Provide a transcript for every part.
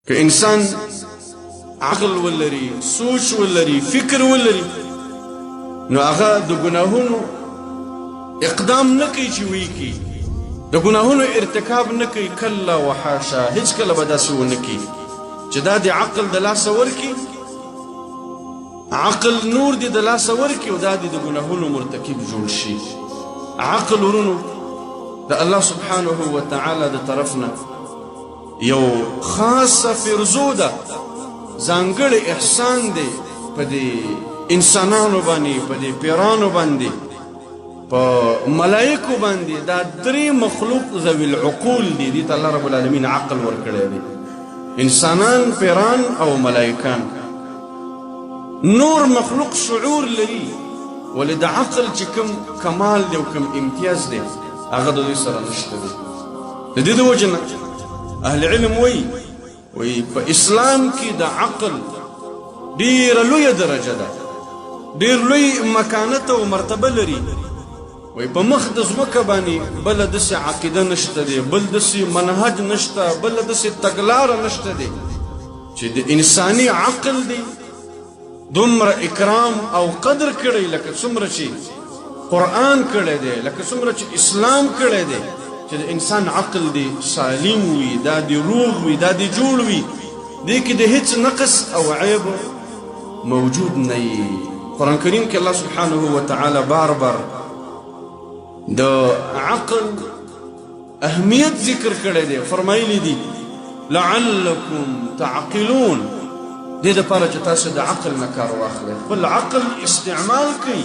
که انسان عقل ولري، سوچ ولري، فکر ولري، نو هغه د ګناهونو اقدام نه کوي چې ویې کړي، د ګناهونو ارتکاب نه کوي. کلا وحاشا، هیڅکله به داسې ونه کړي چې دا د عقل د لاسه ورکړي، عقل نور دې د لاسه ورکړي او دا دې د ګناهونو مرتکب جوړ شي. عقل ورونو د الله سبحانه وتعالی د طرف نه یو خاصه فرزو ده، ځانګړی احسان دی په دې انسانانو باندې، په دې پیرانو باندې، په ملائکو باندې. دا درې مخلوق ذوی العقول دي، دې ته الله رب العالمین عقل ورکړی دی، انسانان، پیران او ملائکان. نور مخلوق شعور لري، ولې د عقل چې کوم کمال دی او کوم امتیاز دی هغه د دوی سره نشته دی. د دې د وجې نه اهل علم وایي، وایي په اسلام کې د عقل ډیره لویه درجه ده، ډیر لوی مکانت او مرتبه لري. وایي په مخ د ځمکه باندې بله داسې عقیده نشته دی، بل داسې منهج نشته، بله داسې تګلاره نشته دی چې د انساني عقل دی دومره اکرام او قدر کړی لکه څومره چې قرآن کړی دی، لکه څومره چې اسلام کړی دی، چې د انسان عقل دی سالم وي، دا دی روغ وي، دا دی جوړ وي، دې کې د هیڅ نقص او عیب موجود نه وي. قرآن کریم کې الله سبحانه وتعالی بار بار د عقل اهمیت ذکر کړی دی، فرمایلی دي لعلکم تعقلون، دې دپاره چې تاسو د عقل نه کار واخلئ، خپل عقل استعمال کړئ.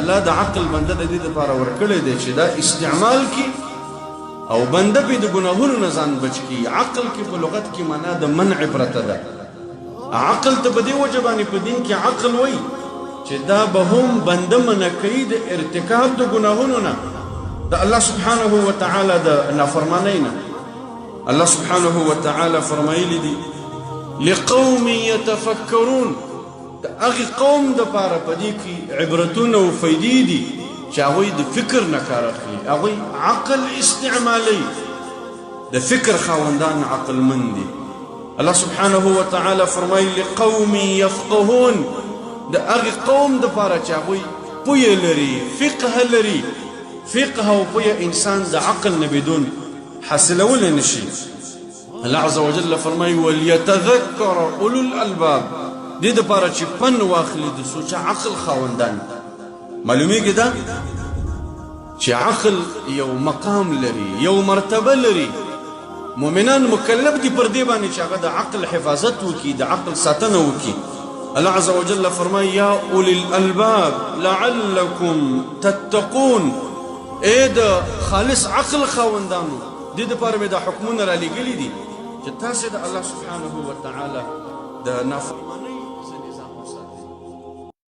الله د عقل بنده د دې دپاره ورکړی دی چې دا استعمال کړي او بنده پې د ګناهونو نه ځان بچ کړي. عقل کې په لغت کې معنا د منع پرته ده. عقل ته په دې وجه باندې په دین کې عقل وایي چې دا به هم بنده منع کوي د ارتکاب د ګناهونو نه، د الله سبحانه وتعالی د نافرمانۍ نه. الله سبحانه وتعالی فرمایلی دي لقوم يتفکرون، د هغې قوم دپاره په دې کې عبرتونه او فایدې دي چې هغوی د فکر نه کار اخلي، هغوی عقل استعمالوي. د فکر خاوندان عقلمند دي. الله سبحانه وتعالی فرمایي لقوم يفقهون، د هغې قوم دپاره چې هغوی پوهه لري، فقه لري. فقه او پوهه انسان د عقل نه بدون حاصلولی نشي. الله عز وجل فرمایي وليتذکر اولو الالباب، دې دپاره چې پن واخلي د سوچه عقل خاوندان. معلومیږي دا چې عقل یو مقام لري، یو مرتبه لري. مؤمنان مکلف دي پر دې باندې چې هغه د عقل حفاظت وکړي، د عقل ساتنه وکړي. الله عز وجل فرمایي یا اولی الالباب لعلکم تتقون، ای د خالص عقل خاوندانو، دې دپاره مې دا حکمونه رالیږلي دي چې تاسې د الله سبحانه وتعالی د نافرمانۍ